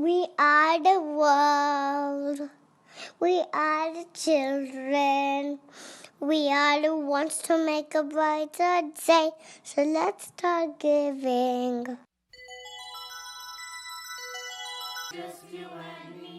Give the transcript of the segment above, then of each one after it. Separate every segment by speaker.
Speaker 1: We are the world. We are the children. We are the ones to make a brighter day. So let's start giving.
Speaker 2: Just you and me.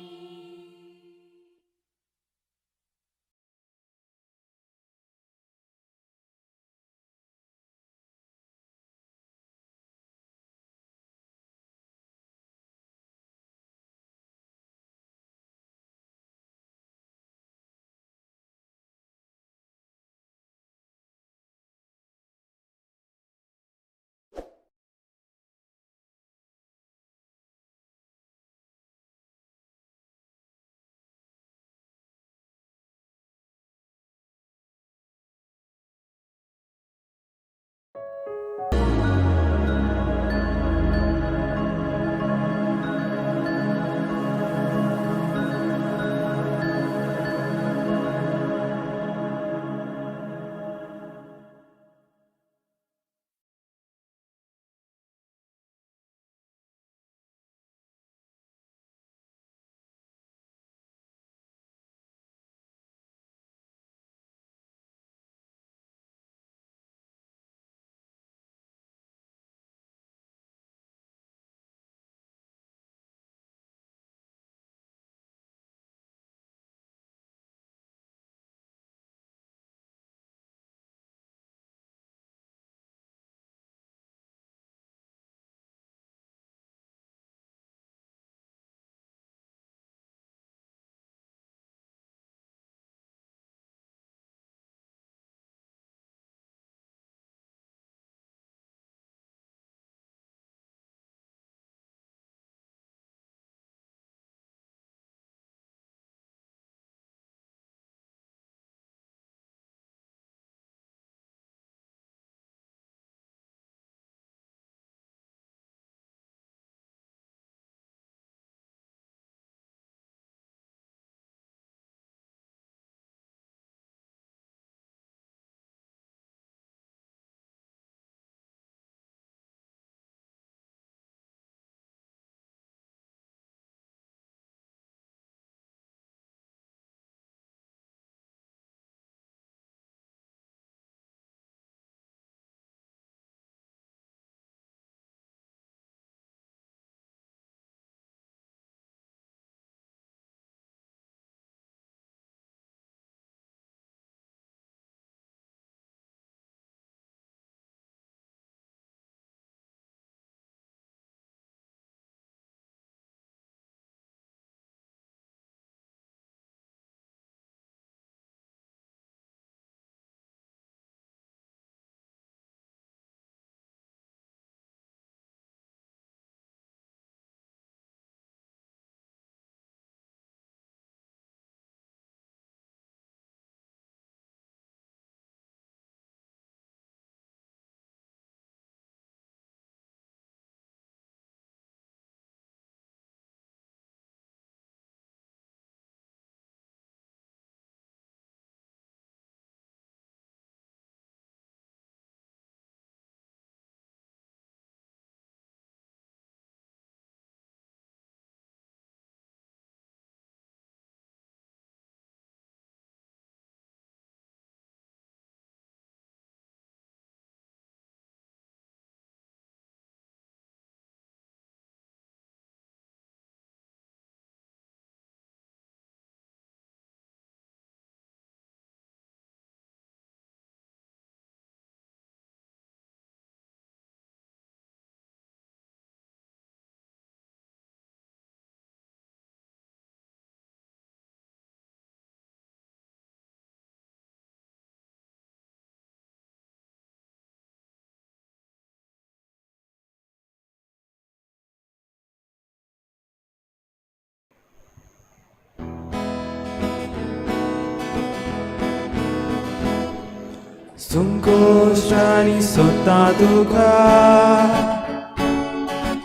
Speaker 3: संकोश्टांनी सोदता तुका,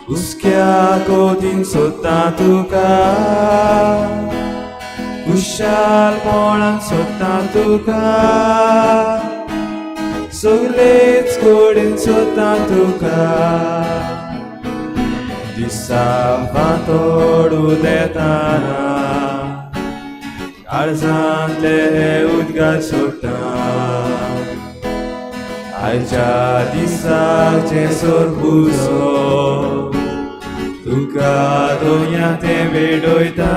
Speaker 3: हुस्क्या कोतीन सोदता तुका, खुशालपणान सोदता तुका, सगलेच कडेन सोदता तुका. दिसा फांतोड उदेताना काळजांतले उदगार सोडटा. आयच्या दिसाक जेसोर पुजो तुका दोया ते भेटयता.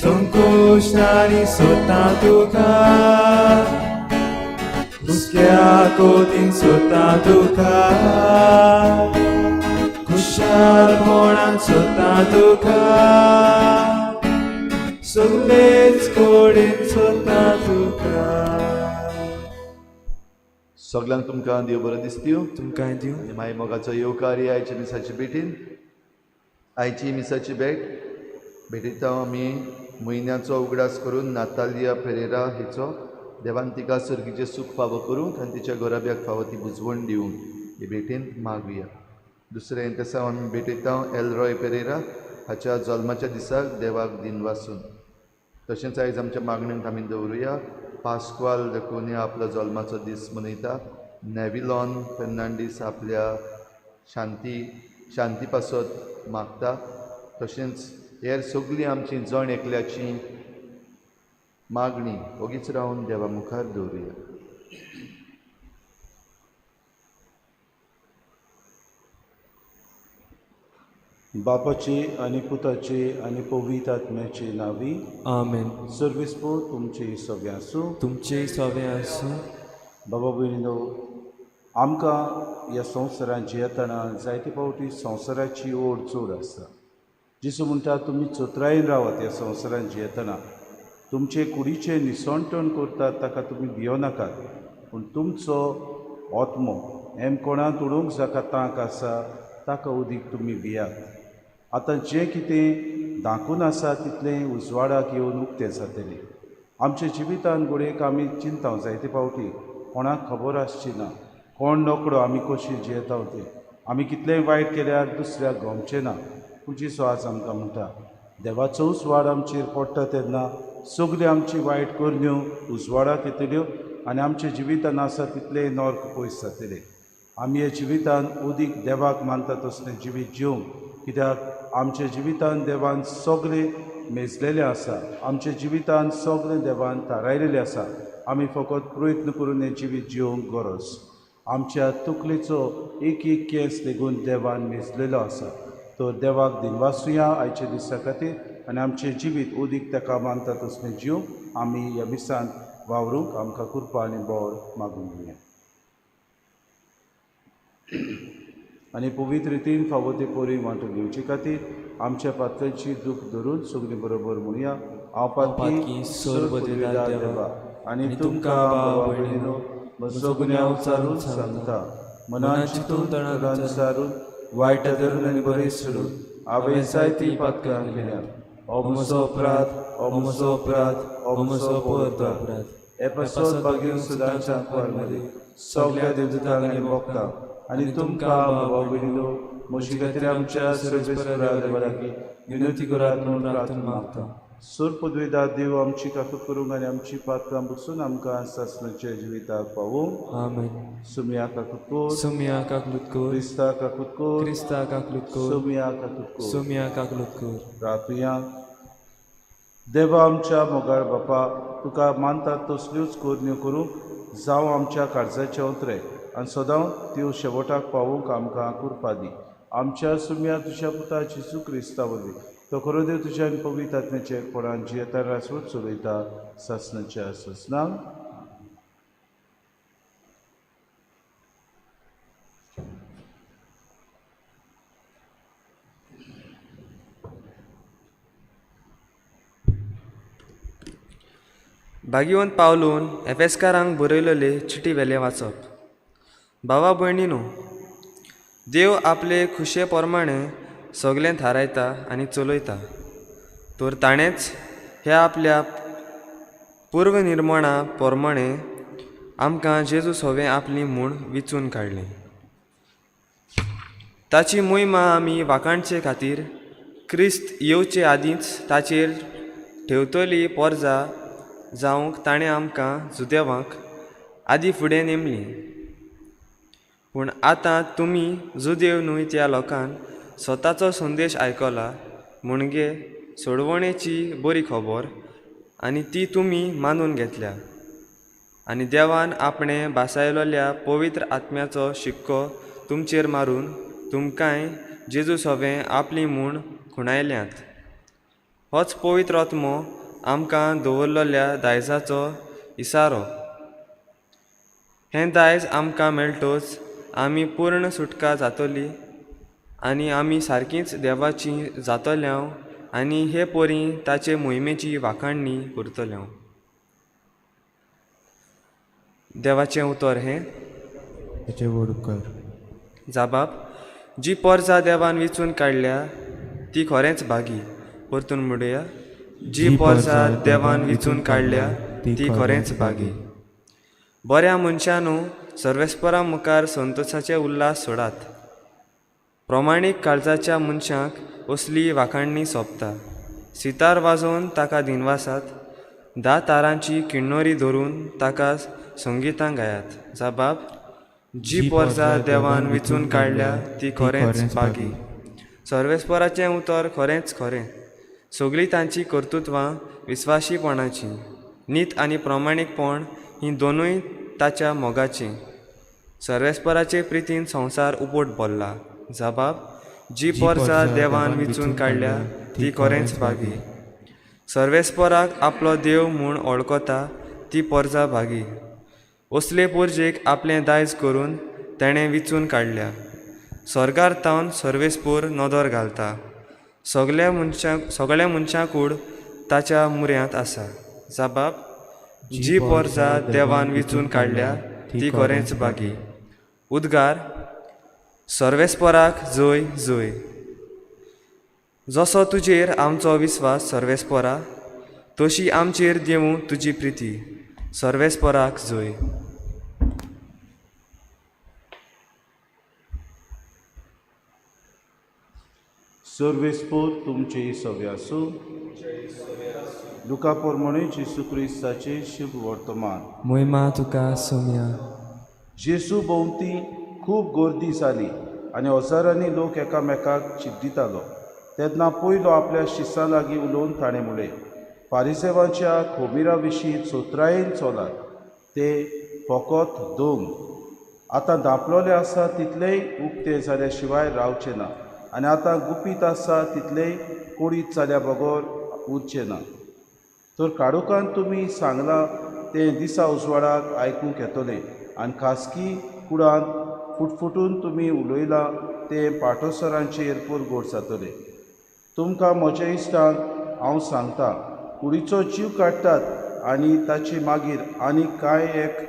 Speaker 3: संकोश्टांनी सोदता तुका, हुस्क्या कोतीन सोदता तुका, खुशालपणान सोदता तुका, सगळेच कडेन सोदता तुका.
Speaker 4: सगल्यांक तुमकां देव बरें दिसतीव.
Speaker 3: तुमकां दिवं.
Speaker 4: आनी मागीर मोगाचो येवकार ही आयच्या मिसाची भेटीन. आयची मिसाची भेट भेटयता आमी म्हयन्याचो उगडास करून नातालिया पेरेरा हिचो. देवान तिका सर्गीचें सूख फावो करूंक आनी तिच्या घराब्याक फावो ती बुजवण दिवंक ही भेटेन मागुया. दुसरें तेसांव आमी भेटयता एलरॉय पेरेरा हाच्या जल्माच्या दिसाक देवाक दिनवासून. तशेंच आयज आमच्या मागण्यांक आमी दवरुया. पास्क्वाल दकुन्या आपलो जल्माचो दीस मनयता. नेविलॉन फेर्नांडीस आपल्या शांती पासत मागता. तशेंच हेर सगळीं आमची जण एकल्याची मागणी ओगीच रावन देवा मुखार दवरुया.
Speaker 5: बापाची आनी पुताची आनी पवित्र आत्म्याची नांवी.
Speaker 3: आमेन.
Speaker 5: सर्वेस्पोर तुमचे सगळें आसूं.
Speaker 3: तुमचेय सगळें आसूं.
Speaker 5: बाबा भयणीनो, आमकां ह्या संवसारांत जियेतना जायते फावटी संवसाराची ओड चड आसता. जेजू म्हणटा, तुमी चतुरायेन रावात ह्या संवसारांत जियेतना. तुमचे कुडीचें निसणटण करतात ताका तुमी भियो नाकात, पूण तुमचो आत्मो हेम कोणाक उडोवंक जाका तांक आसा ताका उदीक तुमी भियात. आतां जें कितें दाखून आसा तितलें उजवाडाक येवन उक्तें जातलें. आमच्या जिवितान घडयेक आमी चिंता जायते फावटी कोणाक खबर आसची ना, कोण नकळो आमी कशी जियेता तें. आमी कितलेंय वायट केल्यार दुसऱ्याक गमचें ना. पूण जेजू आज आमकां म्हणटा, देवाचो उजवाड आमचेर पडटा तेन्ना सगल्यो आमची वायट करण्यो उजवाडाक येतल्यो आनी आमच्या जिवितान आसा तितलें नर्क पयस जातलें. आमी ह्या जिवितान उदीक देवाक मानता तसलें जिवीत जिवंक, कित्याक आमच्या जिवितान देवान सगळें मेजलेलें आसा. आमच्या जिवितान सगळें देवान थारायलेलें आसा. आमी फकत प्रयत्न करून हें जिवीत जिवंक गरज. आमच्या तकलेचो एक एक केंस लेगून देवान मेजलेलो आसा. तर देवाक दिनवासुया आयच्या दिसा खातीर आनी आमचें जिवीत उदीक ताका मानता तसलें जिवंक आमी ह्या मिसान वावरूंक आमकां कृपा आनी बळ मागून घेवया. आनी पवित्र रितीन फावो ते परी वांटून घेवचे खातीर आमच्या पातकांची दूख धरून सगळीं बरोबर म्हणुया. हांव पातकी
Speaker 3: सर्व
Speaker 5: पदवीदार देवा आनी तुमकां भावा भयणीनो म्हजो गुन्यांव चारून सांगता, मनान चिंतून तणान सारून वायट धरून आनी बरें सोडून हांवें जायतीं पातकां केल्यात. हो म्हजो अपराध, हो म्हजो अपराध, हो म्हजो परतो अपराध. हे पासत भाग्य सदांच्या मदीं सगळ्या देवदूतांक आनी भोगता आनी तुमकां बाबा भयणीनो म्हजे खातीर आमच्या सर्वेस्परा देवा लागीं विनंती करात म्हणून प्रार्थना मागता. सूर पदवीदार देव आमची काकूत करूंक आनी आमची पात्रां बसून आमकां सासणाच्या जिविताक पावोवंक.
Speaker 3: आमेन.
Speaker 5: सुमया काकूत कोर.
Speaker 3: सुमया काकलूत कोर.
Speaker 5: क्रिस्ता काकूत कोर.
Speaker 3: क्रिस्ता काकलूत कोर.
Speaker 5: सुमया काकूत कोर.
Speaker 3: सुमया काकलूत कोर.
Speaker 5: रातुया. देवा आमच्या मोगाळ बापा, तुका मानतात तसल्योच करण्यो करूंक जावं आमच्या काळजाचे उतरे आनी सदां त्यो शेवटाक पावोवंक आमकां कृपा दी. आमच्या सुमया तुज्या पुता जेजू क्रिस्ता वरवीं, तो खरो देव तुज्या आनी पवित्र आत्म्याच्या एकपणान जियेता रासवत चलयता सासणाच्या ससनाक.
Speaker 6: भाग्यवंत पावलून एफेस्कारांक बरयलेले चिटी वेलें वाचप. भावा भयणीनो, देव आपले खुशे प्रमाणे सगळें थारायता आनी चलयता, तर ताणेंच ह्या आपल्या पूर्वनिर्मणा प्रमाणे आमकां जेजू सवें आपली म्हूण विचून काडलें. ताची मोहिमा आमी वाखाणचे खातीर क्रिस्त येवचे आदींच ताचेर ठेवतली पोरजा जावंक ताणें आमकां जुदेवांक आदीं फुडें नेमली. पूण आतां तुमी जुदेव न्हय त्या लोकान स्वताचो संदेश आयकला म्हणगे सोडवणेची बरी खबर आनी ती तुमी मानून घेतल्या आनी देवान आपणें भासायलोल्या पवित्र आत्म्याचो शिक्को तुमचेर मारून तुमकांय जेजू सोवें आपली म्हूण खुणायल्यांत. होच पवित्र आत्मो आमकां दवरलेल्या दायजाचो इसारो. हें दायज आमकां मेळटोच आमी पूर्ण सुटका जातली आनी आमी सारकींच देवाची जातल्यांव आनी हे परी ताचे मोहिमेची वाखाणणी करतल्यांव. देवाचें उतर हें.
Speaker 3: ताचे व्हड उपकार.
Speaker 6: जाबाब जी पोरसां देवान विचून काडल्या ती खरेंच भागी. परतून म्हणुया, जी पोरसां देवान विचून काडल्या ती खरेंच भागी. बऱ्या मनशानू सर्वेस्परा मुखार संतोशाचे उल्हास सोडात. प्रमाणीक काळजाच्या मनशांक असली वाखाणणी सोंपता. सितार वाजोवन ताका दिनवासात, 10 तारांची किण्णोरी धरून ताका संगितां गायात. जाबाब जी पोरसां देवान विचून काडल्या ती खरेंच भागी. सर्वेस्पराचें उतर खरेंच खरें. सगळीं तांचीं कर्तृत्वां विस्वाशीपणाचीं. नीत आनी प्रमाणीकपण हीं दोनूय ताच्या मोगाचीं. सर्वेस्पराचे प्रितीन संवसार उपट भरला. जाबाब जी पोरसां देवान विचून काडल्या ती खरेंच भागी. सर्वेस्पराक आपलो देव म्हूण वळखता ती पोरसां भागी. असले पोरजेक आपलें दायज करून तेणें विचून काडल्या. स्वर्गार तावन सर्वेस्पोर नदर घालता. सगळ्या मनशां कूड ताच्या मुऱ्यांत आसा. जाबाब जी पोरसां देवान विचून काडल्या ती खरेंच भागी. उद्गार सर्वेस्पराक जय जय. जसो तुजेर आमचो विस्वास सर्वेस्परा तशी आमचेर देवूं तुजी प्रिती. सर्वेस्पराक जय.
Speaker 5: सर्वेस्पोर तुमचे सवे आसूं. लुका प्रमाणे जेजू क्रिस्ताचे शुभ वर्तमान.
Speaker 3: मोहिमा तुका सोम्या.
Speaker 5: जेजू भोंवती खूब गर्दी जाली आनी हजारांनी लोक एकामेकाक चिड्डितालो. तेन्ना पयलो आपल्या शिसां लागीं उलोवन ताणें म्हणलें, फारिसेवांच्या खोमिरा विशीं चोत्रायेन चलात, ते फकत दोंग आतां धांपलोले आसा तितलेंय उक्तें जाल्या शिवाय रावचें ना आनी आतां गुपीत आसा तितलेंय कोडीत जाल्या बगर उरचें ना. तर काडुकान तुमी सांगलां तें दिसा उजवाडाक आयकूंक येतलें आनी खासगी कुडांत फुटफुटून तुमी उलयलां तें पाटोसरांचेर परगट जातलें. तुमकां म्हज्या इश्टांक हांव सांगता, कुडीचो जीव काडटात आनी ताचे मागीर आनी कांय एक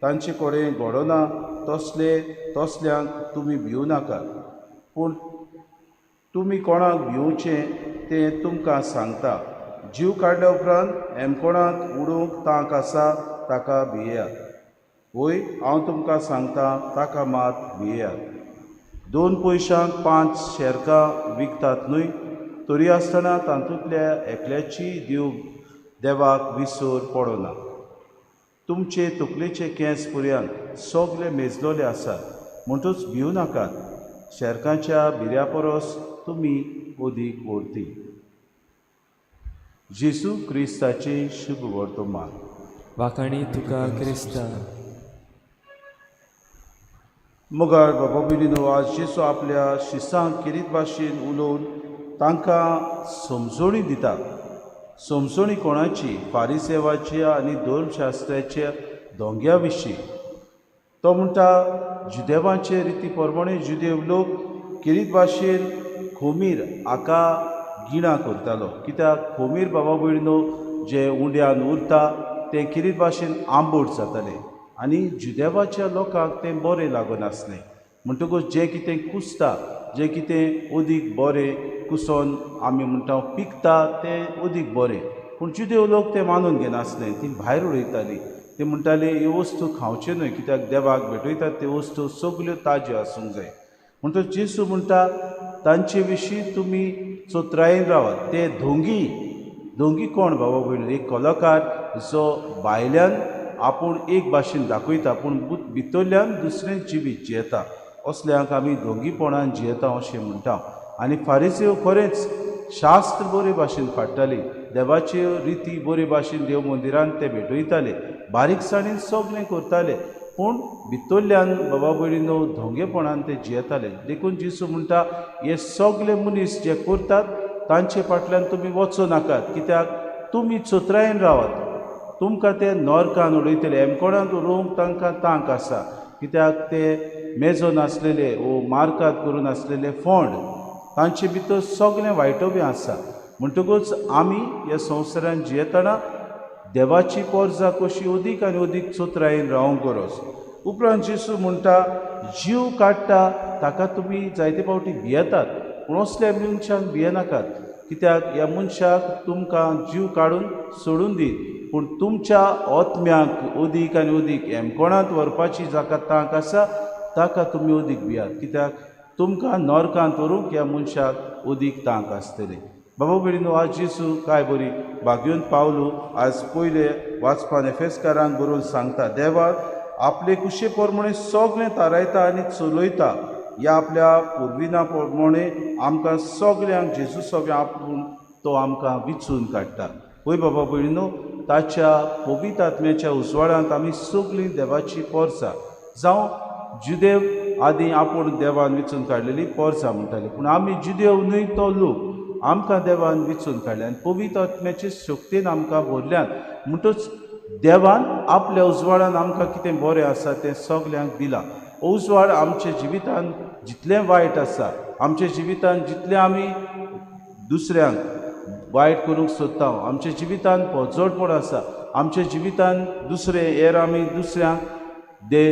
Speaker 5: तांचे कडेन घडना तसले तसल्यांक तुमी भिवू नाकात. पूण तुमी कोणाक भिवचें तें तुमकां सांगता. जीव काडल्या उपरांत हेमकोणांत उडोवंक तांक आसा ताका भियेयात. वय हांव तुमकां सांगता, ताका मात भियेयात. 2 पयशांक 5 शेरकां विकतात न्हय, तरी आसतना तातूंतल्या एकल्याची देव देवाक विसर पडना. तुमचे तकलेचे केंस पर्यंत सगळे मेजलोले आसात, म्हणटूच भिवू नाकात. शेरकांच्या भिऱ्या परस तुमी अदीक व्हरती. जेजू क्रिस्ताचें शुभ वर्तमान.
Speaker 3: वाखाणी तुका क्रिस्ता.
Speaker 5: मुगार बाबा भयणीनो, आज जेजू आपल्या शिसांक किरीत भाशेन उलोवन तांकां समजोणी दिता. समजोणी कोणाची? फारिसेवाच्या आनी धर्मशास्त्राच्या दोंग्या विशीं. तो म्हणटा, जुदेवांचे रिती प्रमाणे जुदेव लोक किरीत भाशेन खोमीर हाका गिणां करतालो. कित्याक खोमीर बाबा भयणीनो जे उंड्यान उरता तें किरीत भाशेन आंबट जातालें आनी जुदेवाच्या लोकांक तें बरें लागनासलें. म्हणटकूच जें कितें कुसता, जें कितें अदीक बरें कुसोन आमी म्हणटा पिकता तें अदीक बरें, पूण जुदेव लोक तें मानून घेनासलें. ती भायर उडयताली. ते म्हणटाले ह्यो वस्तू खावच्यो न्हय, कित्याक देवाक भेटयतात त्यो वस्तू सगल्यो ताज्यो आसूंक जाय. म्हणटकच जेजू म्हणटा तांचे विशीं तुमी चोत्रायेन रावात. ते धोंगी, धोंगी कोण बाबा भयणी? एक कलाकार जो भायल्यान आपूण एक भाशेन दाखयता पूण भितरल्यान दुसरें जिवीत जियेता. असल्यांक आमी दोंगीपणान जियेता अशें म्हणटा. आनी फारीसेव खरेंच शास्त्र बरे भाशेन फाडटाली, देवाच्यो रिती बरे भाशेन देव मंदिरान ते भेटयताले, बारीकसाणेन सगळें करताले, पूण भितरल्यान बाबा भयणीनो धोंगेपणान ते जियेताले. देखून जेजू म्हणटा हे सगळे मनीस जे करतात तांचे फाटल्यान तुमी वचूं नाकात, कित्याक तुमी चतुरायेन रावात, तुमकां ते नरकान उडयतले. हेमकोणांत उडोवंक तांकां तांक आसा, कित्याक ते मेजो नासलेले वो मार्कात करून आसलेले फोंड, तांचे भितर सगळें वायटो बी आसा. म्हणटकूच आमी ह्या संवसारान जियेतना देवाची पोरजा कशी अदीक आनी अदीक चतुरायेन रावंक गरज. उपरांत जेजू म्हणटा जीव काडटा ताका तुमी जायते फावटी भियेतात, पूण असल्या मनशांक भियेनाकात, कित्याक ह्या मनशाक तुमकां जीव काडून सोडून दीत, पूण तुमच्या आत्म्याक अदीक आनी अदीक हेमकोणांत व्हरपाची जाका तांक आसा ताका तुमी अदीक भियात, कित्याक तुमकां नरकांत व्हरूंक ह्या मनशाक अदीक तांक आसतली. बाबा भयणीनो आज जेजू काय बरी भाग्योन पावलू आज पयले वाचपान एफेसकारांक बरोवन सांगता, देवाक आपले कुशे प्रमाणे सगळें थारायता आनी चलयता. ह्या आपल्या पुर्विना प्रमाणे आमकां सगळ्यांक जेजू सगळें आपूण तो आमकां विचून काडटा. पळय बाबा भयणीनो ताच्या पवित्र आत्म्याच्या उजवाडांत आमी सगळीं देवाची पोरसां, जावं जुदेव आदी आपूण देवान विचून काडलेली पोरसां म्हणटाली, पूण आमी जुदेव न्हय तो लोक आमकां देवान विचून काडले आनी पवित्र आत्म्याचे शक्तीन आमकां भरल्यान. म्हणटूच देवान आपल्या उजवाडान आमकां कितें बरें आसा तें सगल्यांक दिलां. उजवाड आमच्या जिवितान जितलें वायट आसा, आमच्या जिवितान जितलें आमी दुसऱ्यांक वायट करूंक सोदता, आमच्या जिवितान पोजोडपण आसा, आमच्या जिवितान दुसरे हेर आमी दुसऱ्यांक दे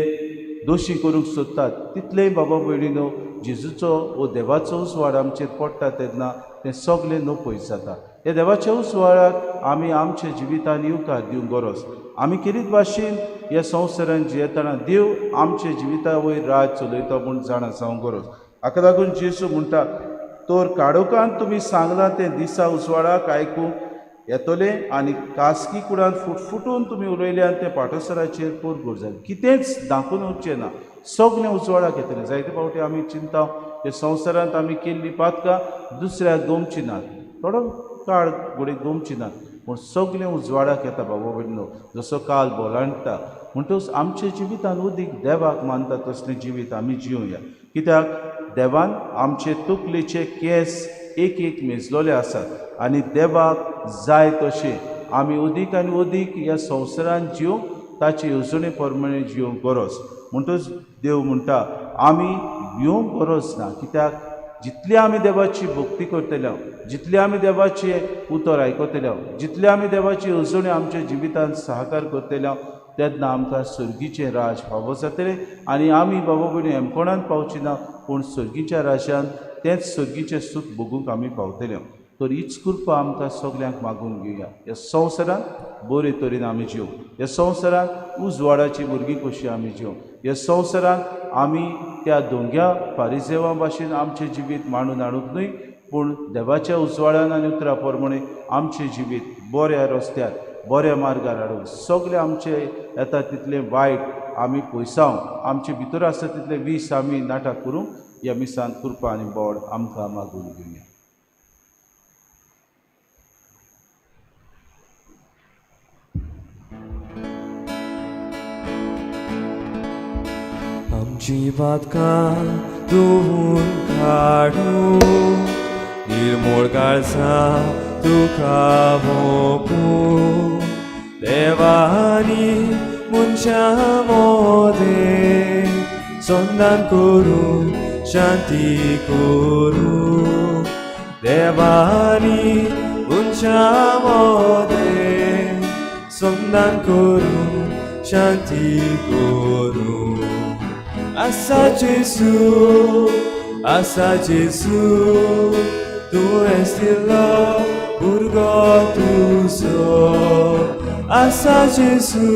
Speaker 5: दोशी करूंक सोदतात, तितलेंय बाबा भयणीनो जेजूचो वो देवाचो उजवाड आमचेर पडटा तेन्ना तें सगळें नपयत जाता. ह्या देवाच्या उजवाडाक आमी आमच्या जिवितान येवकार दिवंक गरज. आमी केरीत भाशेन ह्या संवसारान जियेतना देव आमच्या जिविता वयर राज चलयता म्हूण जाणा जावंक गरज. हाका लागून जेजू म्हणटा तर काळोखांत तुमी सांगलां तें दिसा उजवाडाक आयकूंक येतलें आनी खासगी कुडान फुटफुटून तुमी उलयल्यान तें पाटोसराचेर पोरगोर जालें. कितेंच दाखोवन उरचें ना, सगळें उजवाडाक येतलें. जायते फावटी आमी चिंता हे संवसारांत आमी केल्लीं पातकां दुसऱ्याक गोमची नात, थोडो काळ घडये गोमची नात, पूण सगळें उजवाडाक येता बाबा भयणीनो, जसो काल बोलांडटा. म्हणटकच आमच्या जिवितान उदीक देवाक मानता तसलें जिवीत आमी जिवया, कित्याक देवान आमचे तकलेचे केंस एक एक मेजलोले आसात आनी देवाक जाय तशें आमी अदीक आनी अदीक ह्या संवसारान जिवंक ताचे येवजणे प्रमाणे जिवंक गरज. म्हणटकच देव म्हणटा आमी भिवंक गरज ना, कित्याक जितली आमी देवाची भक्ती करतले, जितली आमी देवाचें उतर आयकतले, जितली आमी देवाची येवजणे आमच्या जिवितान सहकार करतले तेन्ना आमकां सर्गीचें राज फावो जातलें आनी आमी बाबा भयणी हेमकोणांत पावची ना, पूण सर्गीच्या राज्यान तेंच सर्गीचें सूख भोगूंक आमी पावतले. तर हीच कृपा आमकां सगल्यांक मागून घेवया. ह्या संवसारांत बरे तरेन आमी जिवं, ह्या संवसारांत उजवाडाची भुरगीं कशी आमी जिवं, ह्या संवसारांत आमी त्या दोंग्या फारिजेवा भाशेन आमचें जिवीत मांडून हाडूंक न्हय, पूण देवाच्या उजवाडान आनी उतरा प्रमाणे आमचें जिवीत बऱ्या रस्त्यार बऱ्या मार्गार हाडून सगळें आमचें येता तितलें वायट आमी पयसावंक, आमचे भितर आसा तितलें वीस आमी नाटक करूंक ह्या मिसान कृपा आनी बोड आमकां मागून घेवया.
Speaker 3: आमची पातकां धुवून काडूं, निर्मूळ काळजां तुका भोगूं, देवानी मनशां मोदें संदान करूं, शांती करूं, देवानी मनशां मोदें संदान करूं, शांती करूं. आसा जेजू, आसा जेजू, तूं दिलो भुरगो तुजो. आसा जेजू,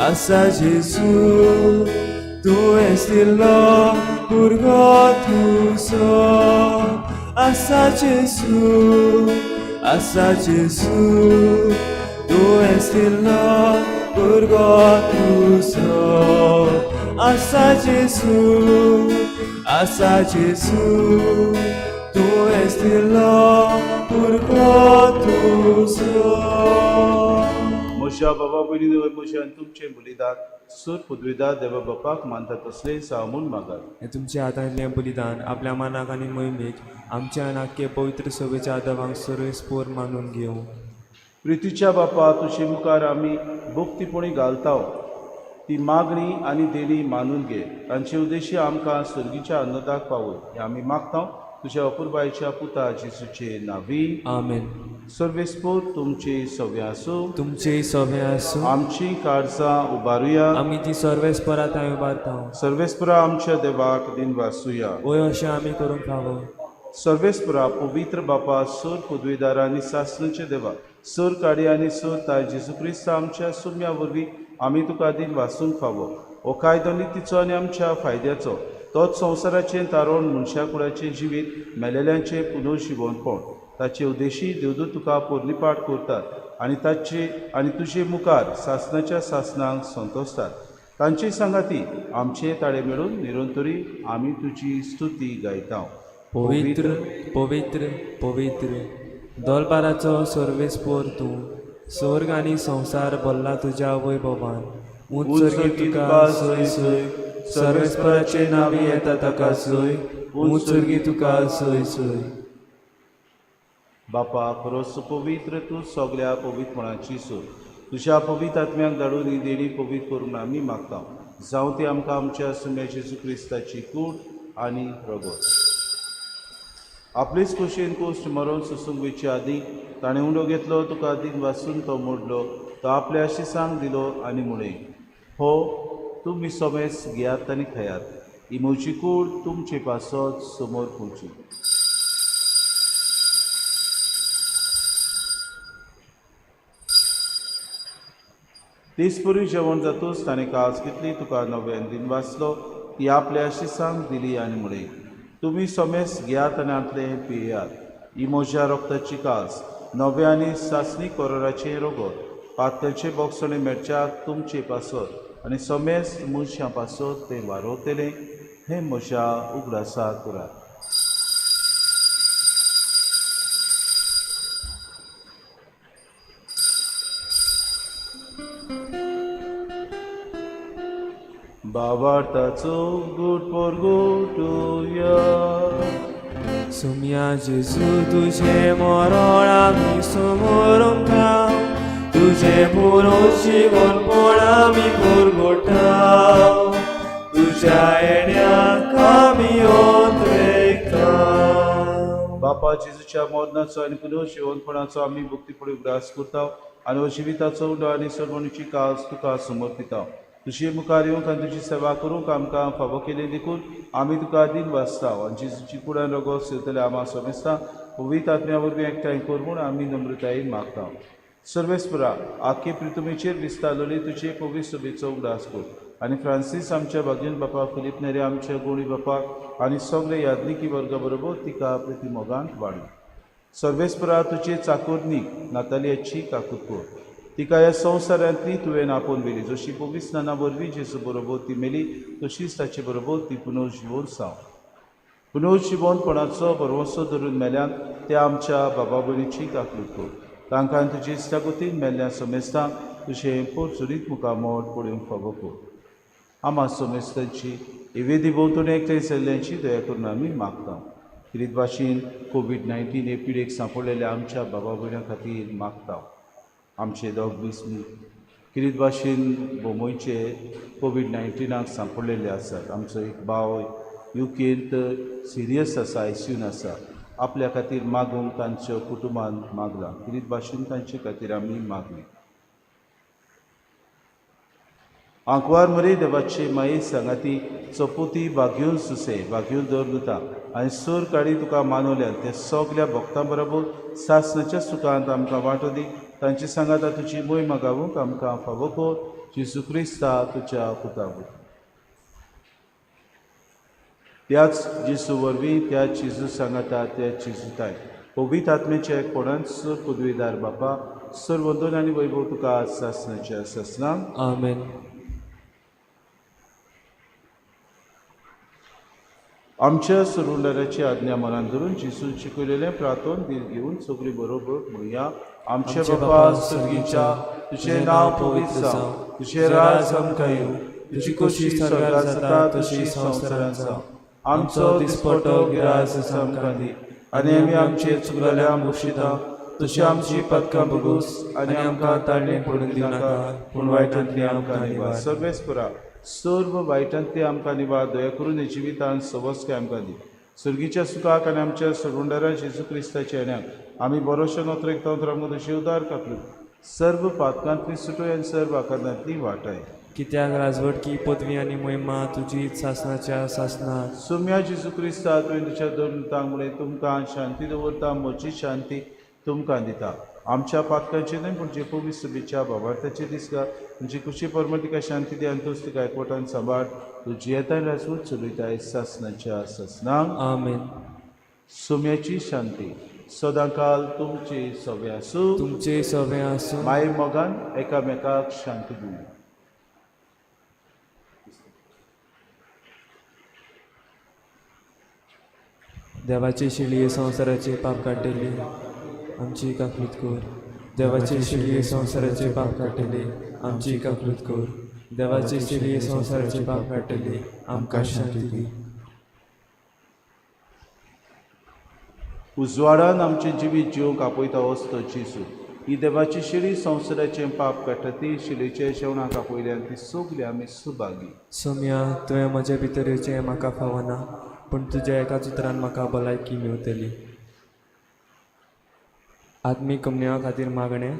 Speaker 3: आसा जेजू, तूं दिलो भुरगो तुजो. आसा जेजू, आसा जेजू, तूं दिलो भुरगो दुसरो. आसा जेजू, आसा जेजू, तुवेंच दिलो भुरगो दुसरो.
Speaker 5: म्हज्या बाबा भयणीनो, म्हज्या आनी तुमचें बलिदान सूर पुदविदार देवा बापाक मानता तसलें जावं म्हूण मागात.
Speaker 3: हें तुमच्या हातांतलें बलिदान आपल्या मनाक आनी मोहिमेक आमच्या आनी आख्खे पवित्र सभेच्या आदावांक सर्वेस्पोर मानून घेवं.
Speaker 5: प्रितीच्या बापा, तुजे मुखार आमी भक्तीपणी घालता ती मागणी आनी देणी मानून घे. तांचे उद्देशी आमकां सर्गीच्या अन्नदाक पावय हें आमी मागता तुज्या अपुरबायेच्या पुता जेजूचे नांवी.
Speaker 3: आमेन.
Speaker 5: सर्वेस्पोर तुमचे सव्या आसूं.
Speaker 3: तुमचेय सवे आसूं.
Speaker 5: आमची काळजां उबारुया.
Speaker 3: आमी ती सर्वेस्परा थंय उबारता.
Speaker 5: सर्वेस्परा आमच्या देवाक दिन वासुया.
Speaker 3: वय अशें आमी करूंक फावो.
Speaker 5: सर्वेस्परा पवित्र बापा, सोर पदवीदार आनी सासणाचे देवा, सोर काडी आनी सोर ताय जेजू क्रिस्त आमच्या सुम्या वरवीं आमी तुका दिन वासूंक फावो. हो कायदो नितीचो आनी आमच्या फायद्याचो, तोच संवसाराचें तारण, मनशा कुळाचें जिवीत, मेलेल्यांचें पुनर्जिवनपण. ताचे उद्देशी देवदूत तुका पोरणीपाठ करतात आनी ताचे आनी तुजे मुखार सासणाच्या सासणांक संतोसतात. तांचे सांगाती आमचे ताळे मेळून निरंतरी आमी तुजी स्तुती गायता.
Speaker 3: पवित्र पवित्र पवित्र दोलबाराचो सर्वेस्पोर तूं, स्वर्ग आनी संवसार भरला तुज्या वैभवान. उंच सर्गी तुका सोय सोय, सर्वेस्पराचे नांवी येता ताका सोय, उंच सर्गी तुका सोय सोय.
Speaker 5: बापा, खरोच पवित्र तूं, सगल्या पवित्रपणाची सूर. तुज्या पवित्र आत्म्याक धाडून ही देणी पवित्र करूंक आमी मागता. जावं ती आमकां आमच्या सुम्या जेजू क्रिस्ताची कूड आनी रगत. आपलेच कुशीन कोश्ट मरोन सोसूंक वयचे आदीं ताणें उंडो घेतलो, तुका दिन वासून तो मोडलो, तो आपल्या शिसांक दिलो आनी म्हळें, हो तुमी सोमेस घेयात आनी खायात, ही म्हजी कूड तुमचे पासत समोर पुची. तेच परी जेवण जातूच ताणें काज घेतली, तुका नव्यान दिन वाचलो, ती आपल्या शिसांक दिली आनी म्हळें, तुमी सोमेस घेयात आनी हांतलें पियात, ही म्हज्या रक्ताची काज, नव्या आनी सासणी कोरोराचें रगत, पातकांचें बोगसणें मेळच्याक तुमचे पासत आनी सोमेस मनशां पासत तें वारोवतलें, हें म्हज्या उगडासा करात. बाबार्थाचो गुड पोरगुटुया.
Speaker 3: सुम्या जेजू तुजें मरण आमी समोरूंक, तुजें पुरो जिवनपण आमी पुरगोटा, तुज्या येण्याक आमी ओतरेकता.
Speaker 5: बापा, जेजूच्या मरणाचो आनी पुनर्जिवनपणाचो आमी भक्तीपणी उगडास करता आनी हो जिविताचो उंडो आनी सरवणीची काज तुका समर्पिता. तुजे मुखार येवंक आनी तुजी सेवा करूंक आमकां फावो केली देखून आमी तुका दिन वाचता आनी जेजूची कुडान रगत सेवतले आमा समेस्ता पवित्र आत्म्या वरवीं एकठांय कर म्हूण आमी नम्रतायेन मागता. सर्वेस्परा, आखे प्रितुमेचेर विस्तारलेली तुजे पवित्र सभेचो उगडास कर आनी फ्रांसीस आमच्या भाग्यन बापा, फिलीप नेरे आमच्या गोणी बापाक आनी सगळे याज्ञिकी वर्गा बरोबर तिका प्रितीमोगान वाडू. सर्वेस्परा, तुजे चाकोरनीक नातालियाची काकूत कर, तिका ह्या संवसारांतली तुवें आपोवन व्हेली, जशी पवित्र स्नाना वरवीं जेजू बरोबर ती मेली तशीच ताचे बरोबर ती पुनर्जिवन जावं. पुनर्जिवनपणाचो भरवंसो धरून मेल्यान त्या आमच्या बाबा भयणीची काकूत कर, तांकां तुजी इश्टागतीन मेल्ल्या समेस्तांक तुजें पोरचुरीत मुखामोड पळोवंक फावो कर. आमा समेस्तांची वेदी भोंवतणी एकठांय जाल्ल्यांची दया करून आमी मागता. खेरीत भाशेन कोवीड-19 हे पिडेक सांपडलेल्या आमच्या बाबा भयणां खातीर मागता. आमचे दोग बिस्मी खेरीत भाशेन बोंबयचे कोवीड-19 सांपडलेले आसात. आमचो एक भाव युकेंत सिरियस आसा, आयसीयून आसा. आपल्या खातीर मागूंक तांच्या कुटुंबान मागलां. खेरीत भाशेन तांचे खातीर आमी मागली. आंकवार मरे देवाचे माये सांगाती चपोती बागेवन सुसे बागेवन दवर आनी सोर काडी तुका मानवल्यान ते सगल्या भक्तां बरोबर सासणाच्या सुखांत आमकां वांटो दी. तांचे सांगाता तुजी मोहिमा गावूंक आमकां फावो कर, जेजू क्रिस्ता तुज्या पुता वरवीं. त्याच जेजू वरवीं, त्याच जेजू सांगाता, त्याच जेजूताय पवित्र आत्म्याच्या एकपणान सूर पदवीदार बापा, सर्व वंदन आनी वैभव तुका सासणाच्या सासणाक.
Speaker 3: आमेन.
Speaker 5: आमच्या सरुंडाराची आज्ञा मनान धरून जेजून शिकयलेलें प्रार्थन धीर घेवन सगळीं बरोबर म्हणया. आमच्या बापा स्वर्गीच्या, तुजें नांव पवित्र जावं, तुजें राज आमकां येवं, तुजी खोशी स्वर्गार जाता तशी संवसारांत जावं. आमचो दिसपटो गिरास आमकां दी आनी आमी आमचे चुकलेल्या बक्षिता तशी आमची पदकां बगूस आनी आमकां ताळणी पडून दिवनाका, पूण वायटांतली आमकां निवार. सर्वेस्परा सर्व वायटांतली आमकां निवार, दया करून जिवितान सवस्के आमकां दी. सुर्गीच्या सुखाक आनी आमच्या सरवंडारा जेजू क्रिस्ताच्या येण्याक आमी बरोशे नोत्रेक तंत्र आमकां तुजी उदार काकलू सर्व पातकांतली सुटोय आनी सर्व आकारांतली वाटाय.
Speaker 3: कित्याक राजवटकी पदवी आनी महिमा तुजी सासणाच्या सासणाक.
Speaker 5: सुम्या जेजू क्रिस्ता, तुवें तुज्या दोन तांक मुळे तुमकां शांती दवरता, म्हजी शांती तुमकां दिता. आमच्या पातकांचे न्हय पूण जे पवित्र सभेच्या बाबार्थाचे दिसता तुमची खुशी परमळ तिका शांती दी आनी तूच तिका एकवटान सांबाळ. तूं जियेताय राजवट चलयताय सासणाच्या सासणाक.
Speaker 3: आमेन.
Speaker 5: सुम्याची शांती सदांकाल तुमची सवे आसूं.
Speaker 3: तुमचे सवे आसूं.
Speaker 5: माय मोगान एकामेकाक शांती दिवया.
Speaker 3: देवाची शिळये संवसाराचे पाप काडटली, आमची काकलूत कर. देवाची शिळये संवसाराचे पाप काडटली, आमची काकलूत कर. देवाची शिळये संवसाराचे पाप काडटली, आमकां शांती दी.
Speaker 5: उजवाडान आमचें जिवीत जिवंक आपयता वस्तो जेजू. ही देवाची शिळी संवसाराचें पाप काडटा, ती शिळीचे जेवणाक आपयल्यान ती सगळी आमी सुभागी.
Speaker 3: सोम्या, तुवें म्हजे भितर येवचें म्हाका फावना, पूण तुज्या एकाच उतरान म्हाका भलायकी मेवतली. आत्मीक कमनेवा खातीर मागणें.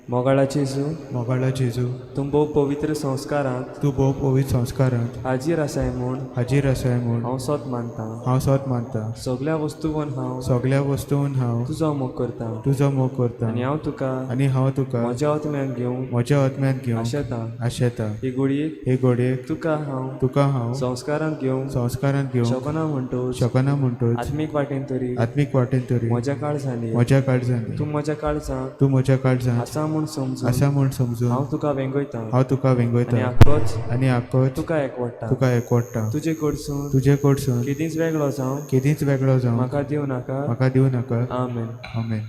Speaker 3: मोगाळा जेजू,
Speaker 7: मोगाळा जेजू,
Speaker 3: तूं भोव पवित्र संस्कारांत,
Speaker 7: तूं भोव पवित्र संस्कारांत
Speaker 3: हाजीर आसाय म्हूण,
Speaker 7: हाजीर आसाय म्हूण
Speaker 3: हांव सोत मानतां.
Speaker 7: हांव सोत मानतां.
Speaker 3: सगल्या वस्तूवन हांव,
Speaker 7: सगल्या वस्तून हांव
Speaker 3: तुजो मोग करतां,
Speaker 7: तुजो मोग करतां.
Speaker 3: आनी हांव तुका,
Speaker 7: आनी हांव तुका
Speaker 3: म्हज्या आत्म्यान घेवंक,
Speaker 7: म्हज्या आत्म्यान घेवंक
Speaker 3: आशेतां.
Speaker 7: आशेतां.
Speaker 3: हे घडयेक,
Speaker 7: हे घडयेक
Speaker 3: तुका हांव,
Speaker 7: तुका हांव
Speaker 3: संस्कारांत घेवंक,
Speaker 7: संस्कारांत घेवंक
Speaker 3: शकना म्हणटोच,
Speaker 7: शकना म्हणटोच,
Speaker 3: आत्मीक वाटेन तरी,
Speaker 7: आत्मीक वाटेन तरी
Speaker 3: म्हज्या काळजांनी,
Speaker 7: म्हज्या काळजांनी
Speaker 3: तूं म्हज्या काळजांत
Speaker 7: तूं म्हज्या काळजांत
Speaker 3: आसा म्हूण समजून,
Speaker 7: आसा म्हूण समजून
Speaker 3: हांव तुका वेंगयतां,
Speaker 7: हांव तुका वेंगयतां,
Speaker 3: आनी आक्कोच
Speaker 7: आनी आक्कोच
Speaker 3: तुका एकवडटा,
Speaker 7: तुका एकवडटा.
Speaker 3: तुजे कडसून,
Speaker 7: तुजे कडसून
Speaker 3: केदींच वेगळो जावं,
Speaker 7: केदींच वेगळो जावं
Speaker 3: म्हाका दिवं नाका.
Speaker 7: म्हाका दिवं नाका.
Speaker 3: आमेन.
Speaker 7: आमेन.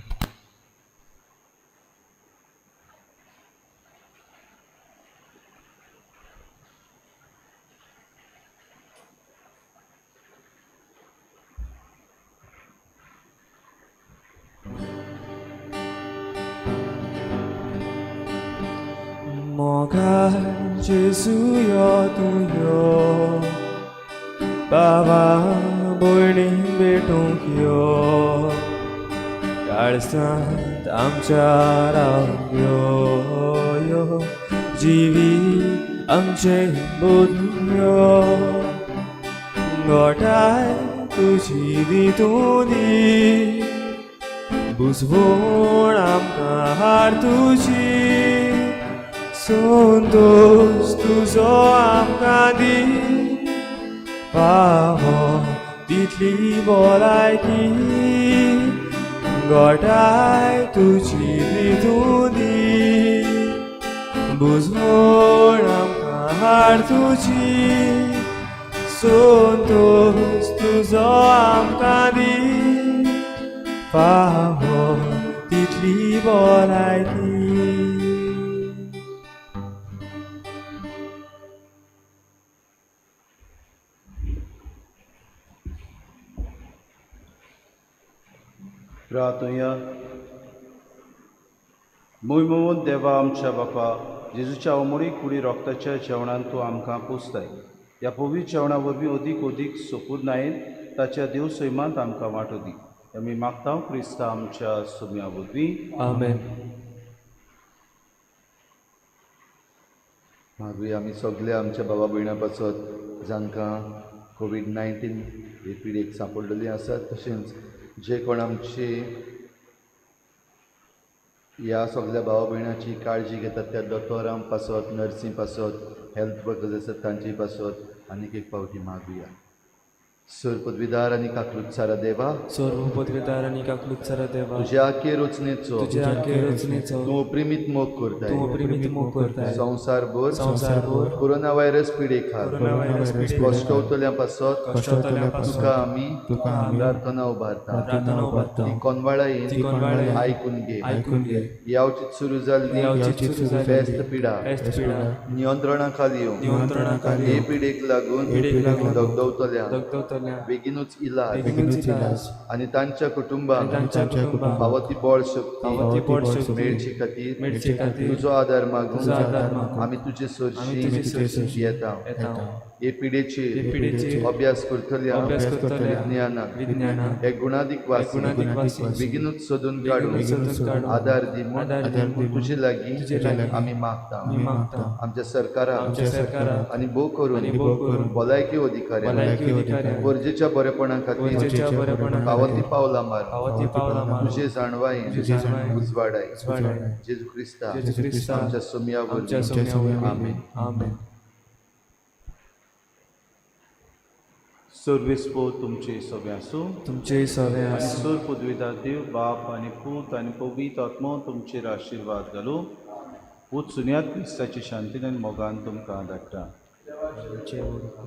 Speaker 3: मोगाळ जेजू यो तूं यो, बाबा भयणी भेटूंक यो, काळसांत आमच्या रावंक यो, यो जिवीत आमचें बदलूंक यो, गोठाय तुजी दी तूं दी, बुजवण आमकां हाड तुजी, संतोश तुजो आमकां दी, फावो तितली भलायकी, गोठाय तुजी दी तूं दी, बुजवण आमकां हाड तुजी, संतोश तुजो आमकां दी, फावो तितली भलायकी.
Speaker 5: प्रार्थुया. मोहिमोवन देवा आमच्या बापा, जेजूच्या अमोळी कुडी रोगताच्या जेवणान तूं आमकां पोसताय. ह्या पवित्र जेवणा वरवीं अदीक अदीक सोपूर नायन ताच्या देव सैमांत आमकां वांटो दी. आमी मागता क्रिस्ता आमच्या सुम्या वरवीं.
Speaker 3: आमेन.
Speaker 4: मागूया आमी सगळे आमच्या बाबा भयणां पासत जांकां कोवीड-19 हे पिडेक सांपडलेली आसात, तशेंच जे कोण आमची ह्या सगल्या भावा भयणाची काळजी घेतात त्या दोतोरां पासत, नर्सी पासत, हेल्थ वर्कर्स आसात तांचे पासत आनीक एक पावटी मागुया. सर पदवीदार आनी काकलुत्सारा देवा,
Speaker 3: सर्व पदवेदार आनी काकलुत्सरा देवा,
Speaker 4: तुज्या आखे रचनेचो
Speaker 3: तुज्या आखे रचनेचो
Speaker 4: तूं अपरिमीत मोग करताय.
Speaker 3: तूं अपरिमीत मोग करताय.
Speaker 4: संवसारभर
Speaker 3: संवसारभर
Speaker 4: कोरोना व्हायरस पिडेखाल
Speaker 3: कोरोना व्हायरस पिडेखाल
Speaker 4: कश्टवतल्या पासत
Speaker 3: कश्टवतल्या पासत
Speaker 4: तुका आमी
Speaker 7: तुका आमी
Speaker 4: प्रार्थना उबारता.
Speaker 3: प्रार्थना उबारता.
Speaker 4: ती कोनवाळायेन
Speaker 3: ती कोनवाळायेन
Speaker 4: आयकून घे.
Speaker 3: आयकून घे.
Speaker 4: यावचीत सुरू जाल्ली
Speaker 3: यावचीत सुरू जाल्ली
Speaker 4: फेस्त पिडा
Speaker 3: फेस्त पिडा
Speaker 4: नियंत्रणाखाल येवं.
Speaker 3: नियंत्रणाखाल
Speaker 4: हे
Speaker 3: येवं.
Speaker 4: पिडेक लागून
Speaker 3: पिडेक लागून
Speaker 4: दगदवतल्या
Speaker 3: दगदवतल्या
Speaker 4: बेगीनूच इलाज
Speaker 3: बेगीनूच इलाज
Speaker 4: आनी तांच्या कुटुंबांक
Speaker 3: तांच्या कुटुंबाक
Speaker 4: फावो ती बळ शक्ती
Speaker 3: फावो ती बळ शक्ती
Speaker 4: मेळचे खातीर
Speaker 3: मेळचे खातीर
Speaker 4: तुजो आदार मागून
Speaker 3: तुजो आदार मागून
Speaker 4: आमी तुजे
Speaker 3: आमी तुजे
Speaker 4: सरशी
Speaker 3: सरशी
Speaker 4: येता.
Speaker 3: येता.
Speaker 4: हे पिडेचेर
Speaker 3: हे पिडेचेर
Speaker 4: अभ्यास करतल्या
Speaker 3: अभ्यास करतल्या
Speaker 4: विज्ञानाक
Speaker 3: विज्ञानाक
Speaker 4: हे गुणादीक वासी
Speaker 3: गुणादीक वासी
Speaker 4: बेगीनूच सोदून काडून
Speaker 3: बेगीनूच सोदून काडून
Speaker 4: आदार दी म्हूण
Speaker 3: आदार दी म्हूण
Speaker 4: तुजे लागीं
Speaker 3: तुजे लागीं
Speaker 4: आमी मागता.
Speaker 3: आमी मागता.
Speaker 4: आमच्या सरकाराक
Speaker 3: आमच्या सरकाराक
Speaker 4: आनी भोव करून
Speaker 3: आनी भोव करून
Speaker 4: भलायकी अधिकाऱ्यांक
Speaker 3: भलायकी अधिकाऱ्यांक
Speaker 4: गरजेच्या बरेपणा खातीर
Speaker 3: गरजेच्या बरेपणा
Speaker 4: फावो ती
Speaker 3: खातीर
Speaker 4: पावलां मार
Speaker 3: फावो ती पावलां मारून
Speaker 4: तुजे जाणवायेन
Speaker 3: तुजे जाणवायेन
Speaker 4: उजवाडाय.
Speaker 3: उजवाडाय.
Speaker 4: जेजू क्रिस्ता
Speaker 3: जेजू क्रिस्ता
Speaker 4: आमच्या सोमया
Speaker 3: आमच्या
Speaker 4: वरवीं.
Speaker 3: सोम्या वरवीं.
Speaker 4: आमेन.
Speaker 3: आमेन.
Speaker 5: सर्वेस्पो तुमचे सगळे आसूं
Speaker 3: तुमचेय सवे
Speaker 5: आनी
Speaker 3: आसूं.
Speaker 5: सोर पदवीदार देव बाप आनी पूत आनी पवित्र आत्मो तुमचेर आशिर्वाद घालूं. पूत सुन्यात क्रिस्ताची शांतीन आनी मोगान तुमकां धाडटा.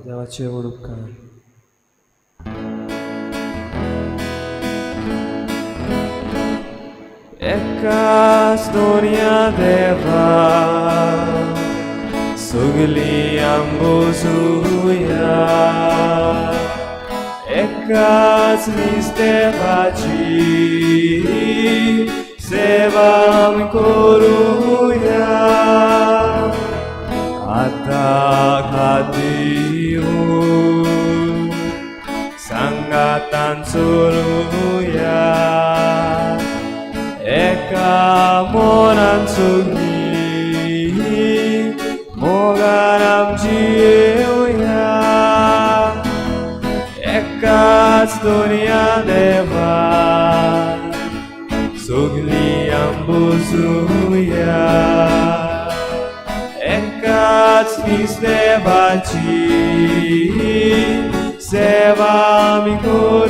Speaker 3: देवाचे व्हड उपकार. एकाच दोनया देवा सगली आंबोजुया, एकाच नीज देवाची सेवा आमी करुया. आतां खातीर सांगातान चलुया, एका मनान सगळीं मोगान आमची येवया. एकाच दोनया देवा सगळीं आंबोजुया, एकाच नीज देवाची सेवा आमी करुया.